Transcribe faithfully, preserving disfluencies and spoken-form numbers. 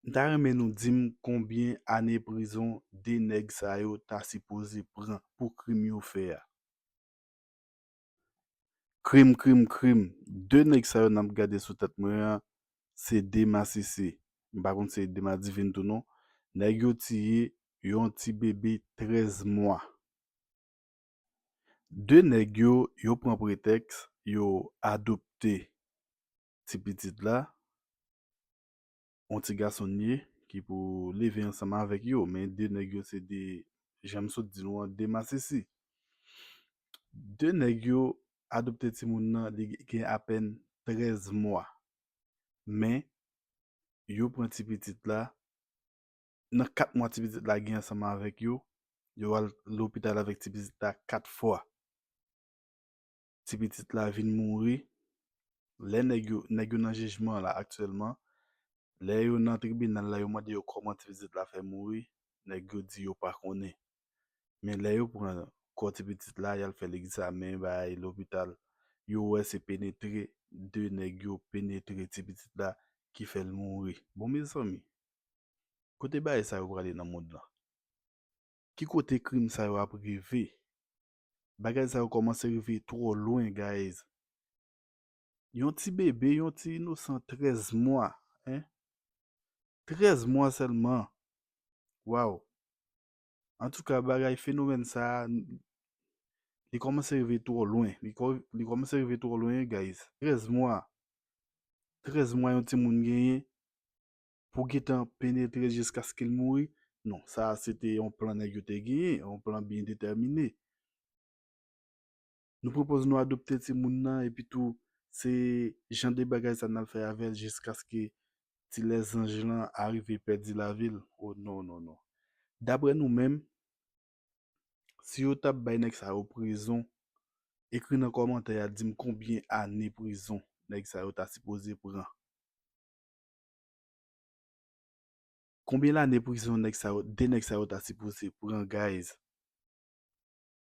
M ta renmen nou di m konbyen ane prizon de nèg sa yo ta sipoze pran pou krim yo fè a. Krim, krim, krim. De nèg sa yo n ap gade sou tèt mwen an, se de masisi. M pa konn si se de madivin tou non. Nèg yo tiye yon ti bebe trèz mwa. De nèg yo, yo pran pretèks, yo adopte ti pitit la, yon ti gason li ye, ki pou leve ansanm avèk yo. Men de nèg yo se de, jan m sot di nou an, de masisi. De nèg yo adopte timoun nan, li gen apèn trèz mwa. Men, yo pran ti pitit la, nan kat mwa ti pitit la gen ansanm avèk yo, yo al lopital avèk ti pitit la kat fwa. Ti pitit la vin mouri. Lè nèg yo, nèg yo nan jijman la aktyèlman, lè yo nan tribinal la, yo mande yo kòman ti pitit la fè mouri, nèg yo di yo pa konnen. Men lè yo pran kò ti pitit la, y al fè l egzamen, bay lopital, yo wè se penetre, de nèg yo penetre ti pitit la ki fè l mouri. Bon, mezanmi, kote bagay sa yo prale nan mond lan? Ki kote krim sa yo ap rive? Bagay sa yo kòmanse rive twò lwen, guys. Yon ti bebe, yon ti inosan trèz mwa, en? Trèz mwa sèlman. Waw. Antouka, bagay fenomèn sa a, li kòmanse rive twò lwen. Li kò-, li kòmanse rive twò lwen, guys. Trèz mwa. Trèz mwa yon timoun genyen pou gentan penetre jiskaske l mouri. Non, sa a se te yon plan nèg yo te genyen, yon plan byen detèmine. Nou pran pòz nou adopte timoun nan, epi tou, se jan de bagay sa n al fè avè l jiskaske ti lèzanj lan arive pèdi lavi l. O non, non, non. Daprè nou menm, si yo t ap bay nèg sa yo prizon, ekri nan kòmantè a, di m konbyen ane prizon nèg sa yo ta sipoze pran. Konbyen lane prizon nèg sa yo, de nèg sa yo ta sipoze pran, guys?